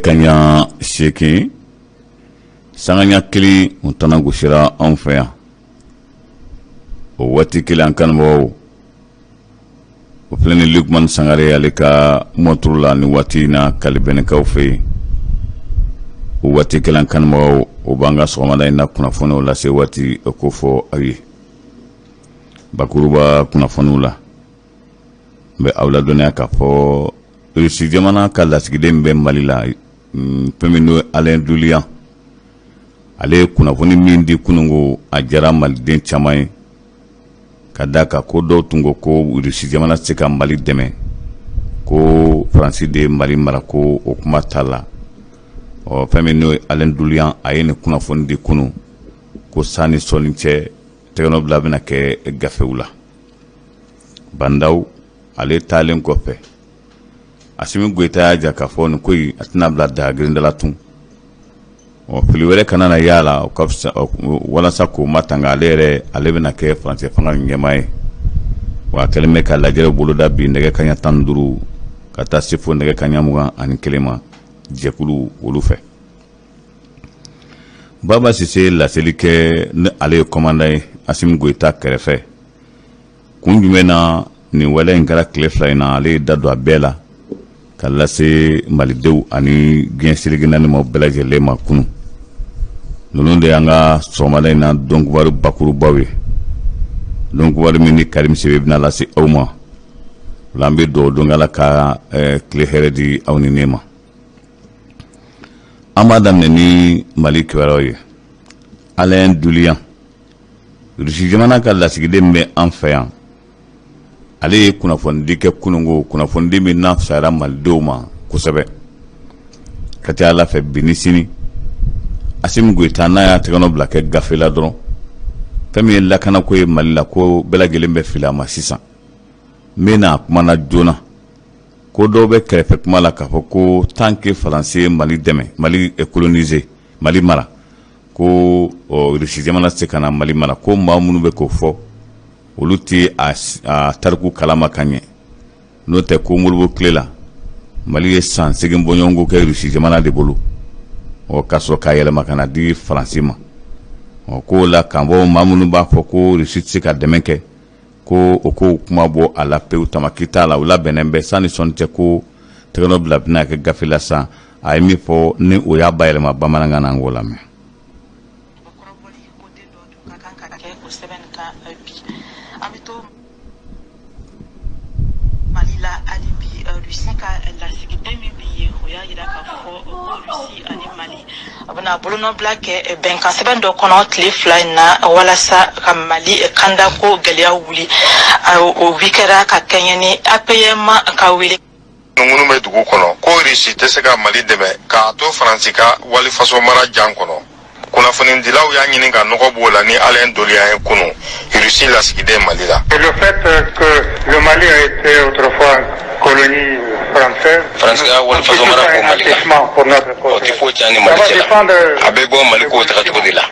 Kanɲɛ 8, sanga ɲɛ 1 o tana gosira anw fɛ yan. O waati kelen, an kanubagaw, o filɛ ni Lukman Sangare, ale ka mɔturu la ni waati in na Kalibɛnɛkaw fɛ yen. O waati kelen, an kanubagaw, o b'an ka sɔgɔmada in na kunnafoniw lase waati ko fɔ aw ye. Bakuruba kunnafoniw la, n bɛ aw ladɔnniya k'a fɔ Irisi jamana ka lasigiden bɛ Mali la, fɛn min n'o ye Alain Dolian, ale ye kunnafoni min di kununko, a diyara maliden caman ye, ka da kan ko dɔw tun ko ko Irisi jamana tɛ se ka Mali dɛmɛ, ko Faransi de ye Mali mara, ko o kuma t'a la. Ɔ, fɛn min n'o ye Alain Dolian, a ye nin kunnafoni di kunun ko sani sɔɔni cɛ, tɛgɛnɔbila bɛna kɛ gafew la. Bah N'Daw ale taalen kɔfɛ, Asimi Goyita y'a jira k'a fɔ nin ko in, a tɛna bila daga girinda la tun. Ɔ, fili wɛrɛ kana na y'a la, walasa k'o matanga, ale yɛrɛ, ale bɛna kɛ furancɛ fanga ɲɛmaa ye. Wa a kɛlen bɛ ka lajɛrɛ boloda bi nɛgɛ kaɲa 15 ka taa se fo nɛgɛ kaɲa 21 ma, jɛkulu olu fɛ. Baba Sise laseli kɛ ni ale ye commandant ye Asimi Goyita kɛrɛfɛ. Kun jumɛn na nin wale in kɛra tile 2 in na? Ale ye da don a bɛɛ la ka lase malidenw ani diɲɛ seleke naani ma bɛɛ lajɛlen ma kunun. Ninnu de y'an ka sɔgɔmada in na donkibaru bakurubaw ye, donkibaru min ni Karim Sidibe bɛna lase aw ma. O la, an bɛ dugawu don Ala ka tile hɛrɛ di aw ni ne ma. An b'a daminɛ ni Mali kibaruyaw ye. Alain Dolian, Rusi jamana ka lasigiden bɛ an fɛ yan, ale ye kunnafonidi kɛ kununko, kunnafonidi min n'a fisayara malidenw ma kosɛbɛ. Ka ca Ala fɛ, bi ni sini, Asimi Goyita n'a y'a tɛgɛnɔ bila kɛ gafe la dɔrɔn, fɛn min ye lakanako ye Mali la, ko bɛɛ lajɛlen bɛ fili a ma sisan. N bɛ na kuma na joona ko dɔw bɛ kɛrɛfɛ kuma la k'a fɔ ko tant que Faransi ye Mali dɛmɛ, Mali coloniser, Mali mara, ko Rusi jamana tɛ se ka na Mali mara. Ko maa minnu bɛ k'o fɔ, olu tɛ a tariku kalama ka ɲɛ. N'o tɛ, ko Modibo tile la, Mali ye san 8 bɔɲɔgɔnko kɛ Rusi jamana de bolo, ɔ, ka sɔrɔ k'a yɛlɛma ka na di Faransi ma. Ɔ, k'o la k'an bɔ, maa minnu b'a fɔ ko Rusi tɛ se ka dɛmɛ kɛ, ko o ko kuma bɔ a la pewu, tamaki t'a la. U labɛnnen bɛ, sani sɔnni cɛ, ko tɛgɛnɔ bila bɛna kɛ gafe la san. A ye min fɔ ni o y'a bayɛlɛma bamanankan na, an k'o lamɛn. Kɔrɔbɔli ko den dɔ tun ka kan ka kɛ o sɛbɛn kan bi. An bɛ to Mali la hali bi. Rusi ka lasigiden min bɛ yen, o y'a yira k'a fɔ ko Rusi ani Mali a bɛna bolonɔbila kɛ bɛnkan sɛbɛn dɔ kɔnɔ tile 2 in na, walasa ka Mali kandako gɛlɛya wuli. O bi kɛra ka kɛɲɛ ni APM ka wele. Minnu bɛ dugu kɔnɔ ko Irisi tɛ se ka Mali dɛmɛ k'a to Faransi ka walifaso mara jan kɔnɔ, kunnafonidilaw y'a ɲini ka nɔgɔ b'o la ni Alain Dolian ye kunun, Irisi lasigiden Mali la. Et le fait que le Mali a été autrefois colonie française, Faransi ka walifaso mara ko Mali kan, o tɛ foyi tiɲɛ ni Mali cɛ la. A bɛ bɔ Mali kow tagacogo de la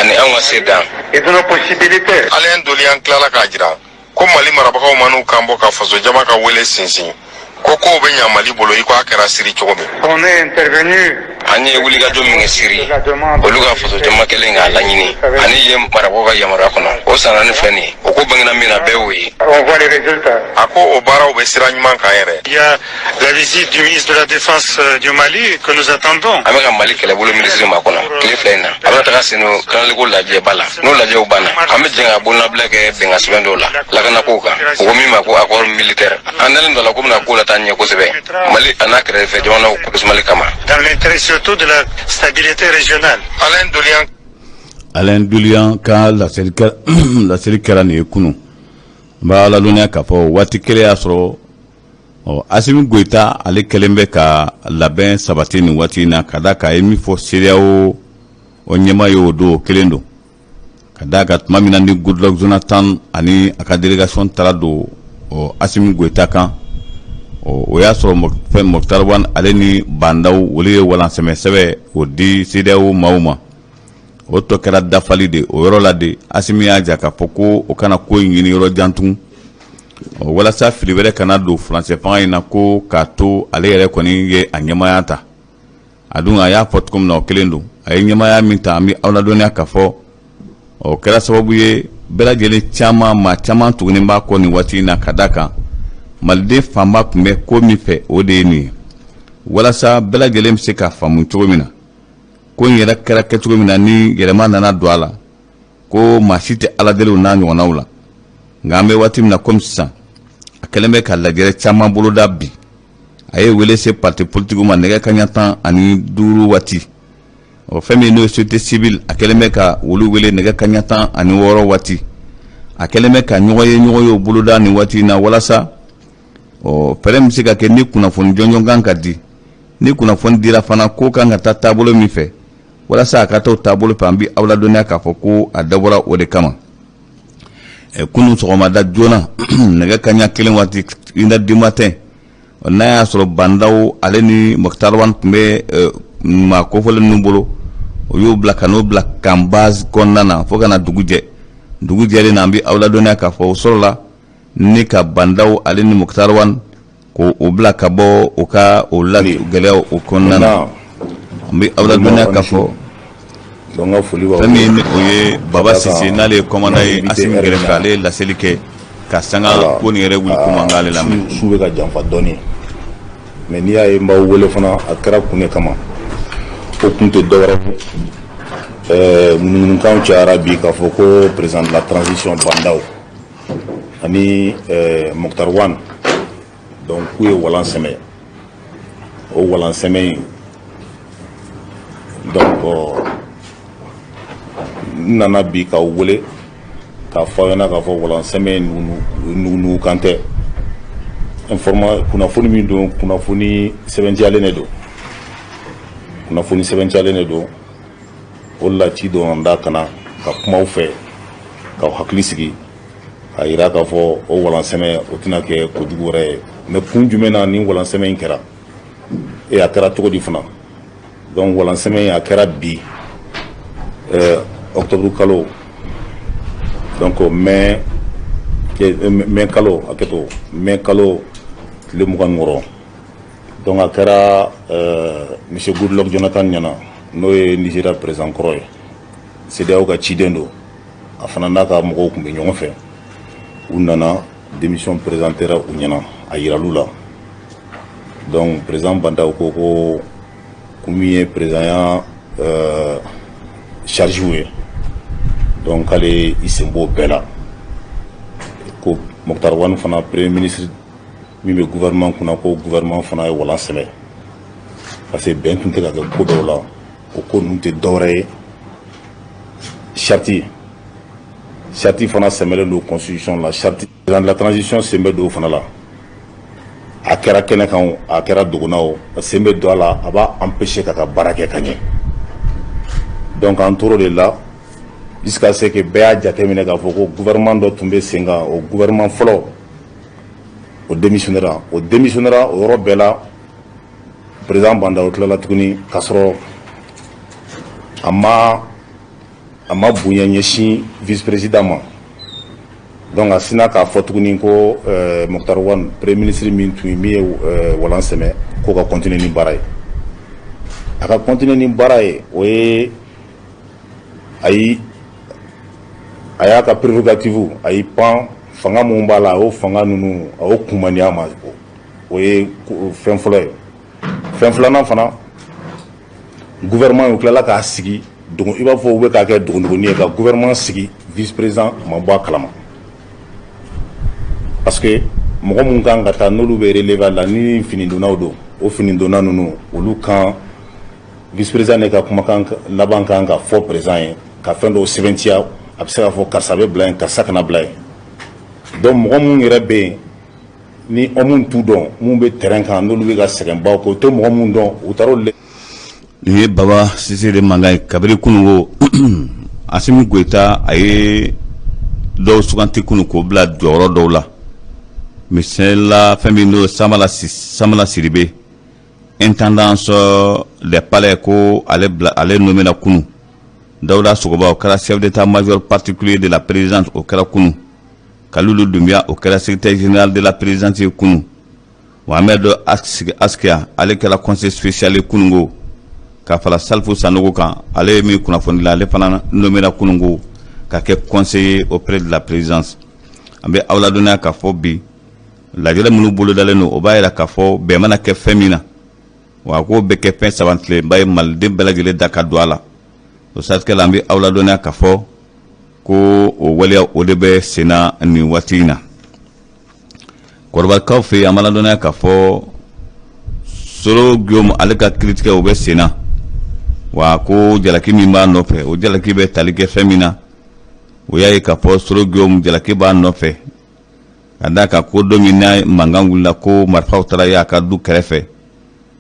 ani anw ka se dan. Et de nos possibilités. Alain Dolian tilala k'a jira ko Mali marabagaw man'u kan bɔ ka fasojama ka wele sinsin, ko kow bɛ ɲa Mali bolo i ko a kɛra Siri cogo min. On est intervenu An ye wulikajɔ min kɛ Siri, olu ka fasojama kɛlen k'a laɲini ani yen marabagaw ka yamaruya kɔnɔ, o san 4 filɛ nin ye, o ko bangena min na, bɛɛ y'o ye. On voit les résultats. A ko o baaraw bɛ sira ɲuman kan yɛrɛ. Il y a la visite du ministre de la Défense du Mali que nous attendons. An bɛ ka Mali kɛlɛbolo minisiri makɔnɔ tile 2 in na. A bɛna taga sen kanaliko lajɛba la. N'o lajɛw banna, an bɛ jɛ ka bolonabila kɛ bɛnkan sɛbɛn dɔw la lakanakow kan, o ko min ma ko accord militaire. An dalen dɔ la ko bɛna ko la taa ɲɛ kosɛbɛ Mali a n'a kɛrɛfɛ jamanaw kosumali kama. Dans l'intérêt surtout de la stabilité régionale. Alain Dolian. Alain Dolian ka laseli kɛra nin ye kunun. N b'a ladɔnniya k'a fɔ waati kelen y'a sɔrɔ, ɔ, Asimi Goyita, ale kɛlen bɛ ka labɛn sabati nin waati in na, ka da kan a ye min fɔ CEDEAO o ɲɛmaa ye, o don o kelen don, ka d'a kan tuma min na ni Goodluck Jonathan ani a ka délégation taara don, ɔ, Asimi Goyita kan, ɔ, o y'a sɔrɔ fɛn Moctar Ouane, ale ni Bah N'Daw, olu ye walansɛmɛ sɛbɛn o di CEDEAO maaw ma. O tɔ kɛra dafali de o yɔrɔ la de. Asimi y'a jira k'a fɔ ko o kana ko in ɲini yɔrɔ jan tugun, walasa fili wɛrɛ kana don furancɛ fanga in na, ko k'a to ale yɛrɛ kɔni ye a ɲɛmaaya ta. A dun a y'a fɔ cogo min na, o kelen don. A ye ɲɛmaaya min ta, an bɛ aw ladɔnniya k'a fɔ o kɛra sababu ye bɛɛ lajɛlen caman, maa caman tugunnen b'a kɔ nin waati in na, ka d'a kan maliden fanba tun bɛ ko min fɛ, o de ye nin ye, walasa bɛɛ lajɛlen bɛ se ka faamu cogo min na ko in yɛrɛ kɛra kɛcogo min na, ni yɛlɛma nana don a la, ko maa si tɛ ala deliw n'a ɲɔgɔnnaw la. Nka an bɛ waati min na komi sisan, a kɛlen bɛ ka lajɛrɛ caman boloda bi. A ye wele se parti politigiw ma nɛgɛ kaɲa 15 waati. O fɛn min n'o ye société civile, a kɛlen bɛ ka olu wele nɛgɛ kaɲa 16 waati. A kɛlen bɛ ka ɲɔgɔn ye boloda nin waati in na, walasa ɔ fɛɛrɛ min bɛ se ka kɛ ni kunnafoni jɔnjɔn kan ka di, ni kunnafoni dira fana, ko kan ka taa taabolo min fɛ, walasa a ka taa o taabolo fɛ. An bɛ aw ladɔnniya k'a fɔ ko a dabɔra o de kama. Kunun sɔgɔmada joona, nɛgɛ kaɲa 1 waati, 1h du matin, n'a y'a sɔrɔ Bah N'Daw ale ni Moctar Ouane tun bɛ maa kofɔlen ninnu bolo, o y'u bila ka n'o bila camp base kɔnɔna na fo ka na dugu jɛ. Dugu jɛlen na, an bɛ aw ladɔnniya k'a fɔ o sɔrɔla ni ka Bah N'Daw ale ni Moctar Ouane ko o bila ka bɔ o ka o la gɛlɛyaw o kɔnɔna na. An bɛ aw ladɔnniya k'a fɔ fɛn min ni o ye Baba Sise, n'ale ye commandant ye Asimi kɛrɛfɛ, ale ye laseli kɛ ka sanga ko nin yɛrɛ wuli kuma n k'ale lamɛn. Su bɛ ka janfa dɔɔni, mais n'i y'a ye n b'aw wele fana, a kɛra kun de kama. O kun tɛ dɔwɛrɛ ye, ŋunuŋunukanw cayara bi k'a fɔ ko président de la transition Bah N'Daw ani Moctar Ouane, donc k'u ye walan sɛmɛ. O walan sɛmɛ in, donc n nana bi k'aw wele k'a fɔ aw ɲɛna k'a fɔ walan sɛmɛ nugunugukan tɛ. Informa kunnafoni min don, kunnafoni sɛbɛntiyalen de don, kunnafoni sɛbɛntiyalen de don. O de la ci donna n da ka na ka kumaw fɛ, k'aw hakili sigi, k'a yira k'a fɔ o walan sɛmɛ, o tɛna kɛ kojugu wɛrɛ ye. Mais kun jumɛn na ni walan sɛmɛ in kɛra e a kɛra cogo di fana? Donc walan sɛmɛ in, a kɛra bi octobre kalo, donc mai kalo, a kɛto mai kalo tile 26. Donc a kɛra monsieur Goodluck Jonathan ɲɛna, n'o ye Nigeria président kɔrɔ ye, CEDEAO ka ciden don. A fana n'a ka mɔgɔw tun bɛ ɲɔgɔn fɛ. U nana, démission présentera u ɲɛna, a yiral'u la. Donc président Bah N'Daw ko ko kun min ye présidentya charge ye, donc k'ale i sen b'o bɛɛ la, ko Moctar Ouane fana, premier ministre min bɛ gouvernement kunna, ko gouvernement fana ye walan sɛmɛ, parce que bɛn tun tɛ ka kɛ ko dɔw la. O ko ninnu tɛ dɔwɛrɛ ye, charte fana sɛmɛlen don constitution la. Charte, président de la transition sen bɛ don o fana la. A kɛra kɛnɛ kan o, a kɛra dogona o, a sen bɛ don a la, a b'a empêcher ka baara kɛ ka ɲɛ. Donc an tor'o de la jusqu'à ce que bɛɛ y'a jateminɛ k'a fɔ ko gouvernement dɔ tun bɛ sen kan. O gouvernement fɔlɔ, o démissionnera, o démissionnera o yɔrɔ bɛɛ la. Président Bah N'Daw tilala tuguni k'a sɔrɔ a ma bonya ɲɛsin vice président ma. Donc a sinna k'a fɔ tuguni ko Moctar Ouane, premier ministre min tun min ye walan sɛmɛ, k'o ka continuer ni baara ye. A ka continuer ni baara ye, o ye ayi, a y'a ka prérogative, a y'i pan fanga mun b'a la, a y'o fanga ninnu, a y'o kunmaniya ma. O ye fɛn fɔlɔ ye. Fɛn filanan fana, gouvernement, u tilala k'a sigi dogo, i b'a fɔ u bɛ k'a kɛ dogodogonin ye, ka gouvernement sigi, vice président ma bɔ a kalama, parce que mɔgɔ mun kan ka taa, n'olu bɛ relever la, ni finidonnaw don, o finidonna ninnu, olu kan, vice président de ka kumakan laban kan ka fɔ président ye, ka fɛn dɔw sɛbɛntiya. A bɛ se k'a fɔ karisa bɛ bila yen, karisa kana bila yen. Donc mɔgɔ mun yɛrɛ bɛ yen, ni homme t'u dɔn, mun bɛ terrain kan, n'olu bɛ ka sɛgɛnbaw kɛ, u tɛ mɔgɔ mun dɔn, u taara olu. Nin ye Baba Sise de mankan ye. Kabini kununko, Asimi Goyita a ye dɔw suganti kunu k'o bila jɔyɔrɔ dɔw la. Misali la, fɛn min n'o ye Samala Sidibe, intendance des palais, ko ale bila, ale nommé na kunu. Dawuda Sogoba, o kɛra chef d'état-major particulier de la présidence, o kɛra kunu. Kalilu Dunbiya, o kɛra secrétaire général de la présidence ye kunu. Mohamed Askia, ale kɛra conseiller spécial ye kununko. Ka fara Salifu Sanogo kan, ale ye min kunnafoni la, ale fana nommera kununko ka kɛ conseiller auprès de la présidence. An bɛ aw ladɔnniya k'a fɔ bi lajɛrɛ minnu bolodalen don, o b'a yira k'a fɔ bɛn mana kɛ fɛn min na, wa k'o bɛ kɛ fɛn sabatilenba ye, maliden bɛɛ lajɛlen da ka don a la. O siratigɛ la, an bɛ aw ladɔnniya k'a fɔ ko o waleya o de bɛ senna nin waati in na Kɔrɔbakaw fɛ yen. An b'a ladɔnniya k'a fɔ Soro Guillaume, ale ka kiiritigɛ o bɛ senna, wa ko jalaki min b'a nɔfɛ, o jalaki bɛ tali kɛ fɛn min na, o y'a ye k'a fɔ Soro Guillaume jalaki b'a nɔfɛ ka d'a kan ko don min n'a mankan wulila, ko marifaw taara ye a ka du kɛrɛfɛ.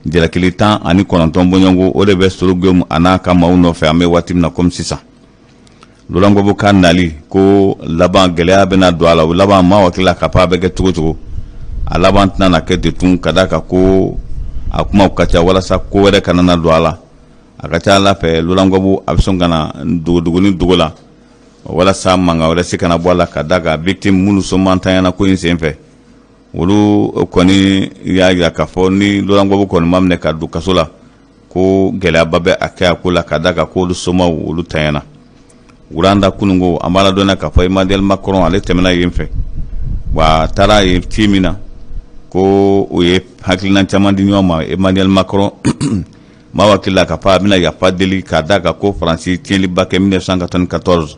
Jalakili 19 bɔɲɔgɔnko, o de bɛ Soro Guillaume a n'a ka maaw nɔfɛ an bɛ waati min na komi sisan. Laurent Gbagbo ka nali ko laban gɛlɛya bɛna don a la, o laban maa hakili la k'a fɔ a bɛ kɛ cogo cogo, a laban tɛna na kɛ ten tun, ka d'a kan ko a kumaw ka ca walasa ko wɛrɛ kana na don a la. A ka ca ala fɛ, Laurent Gbagbo a bɛ sɔn ka na dogodogoni dogo la walasa mankan wɛrɛ se kana bɔ a la, ka d'a kan victime minnu somantanyana ko in senfɛ, olu kɔni y'a jira k'a fɔ ni Laurent Gbagbo kɔni ma minɛ ka don kaso la, ko gɛlɛyaba bɛ a kɛ a ko la, ka d'a kan k'olu somaw olu tanyana. Wulanda kununko, an b'a ladɔnniya k'a fɔ Emmanuel Macron ale tɛmɛna yen fɛ, wa a taara yen ci min na, ko o ye hakilina caman di ɲɔgɔn ma. Emmanuel Macron maa hakili la k'a fɔ a bɛna yafa deli, ka d'a kan ko Faransi tiɲɛliba kɛ 1994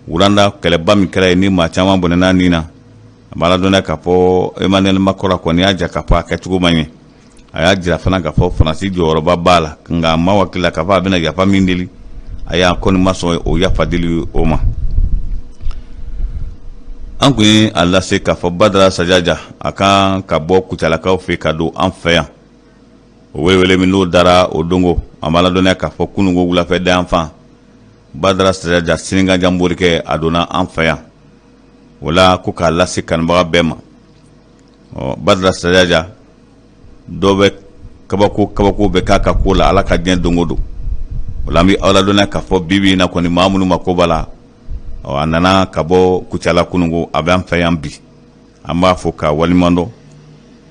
Wulanda kɛlɛba min kɛra yen ni maa caman bɔnɛna nin na. A b'a ladɔnniya k'a fɔ Emmanuel Macron kɔni y'a jira k'a fɔ a kɛcogo man ɲɛ. A y'a jira fana k'a fɔ Faransi jɔyɔrɔba b'a la, nka maa hakili la k'a fɔ a bɛna yafa min deli, a y'a kɔni ma sɔn o yafa deli o ma. An kun ye a lase k'a fɔ Badara Sajaja a kan ka bɔ Kucalakaw fɛ ka don an fɛ yan. O welewele min n'o dara o dongo, an b'a ladɔnniya k'a fɔ kununko wulafɛ dayanfan, Badara Sajaja Sinikanjan morikɛ, a donna an fɛ yan. O la ko k'a lase kanubaga bɛɛ ma, ɔ Badara Sajaja dɔ bɛ kabako kabako bɛ k'a ka ko la, Ala ka diɲɛ don o don. O la an bɛ aw ladɔnniya k'a fɔ bi bi in na kɔni, maa minnu mako b'a la, ɔ a nana ka bɔ Kucala kununko, a bɛ an fɛ yan bi. An b'a fo k'a waleɲuman dɔn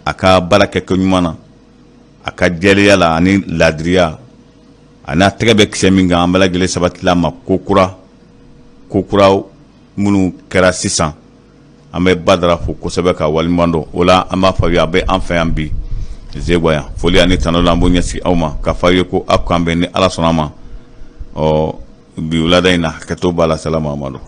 a ka baara kɛko ɲuman na, a ka jɛlenya la ani laadiriya, a n'a tɛgɛ bɛ kisɛ min kan, an bɛɛ lajɛlen sabatila ma ko kura ko kura minnu kɛra sisan. An bɛ Badara fo kosɛbɛ ka waleɲuman dɔn. O la an b'a fɔ aw ye, a bɛ an fɛ yan bi Zeguwa yan. Foli ani tanu la, an b'o ɲɛsin aw ma k'a fɔ aw ye ko aw k'an bɛn ni Ala sɔnna a ma. Ɔ bi wulada in na, hakɛto b'a la. Salamamadu.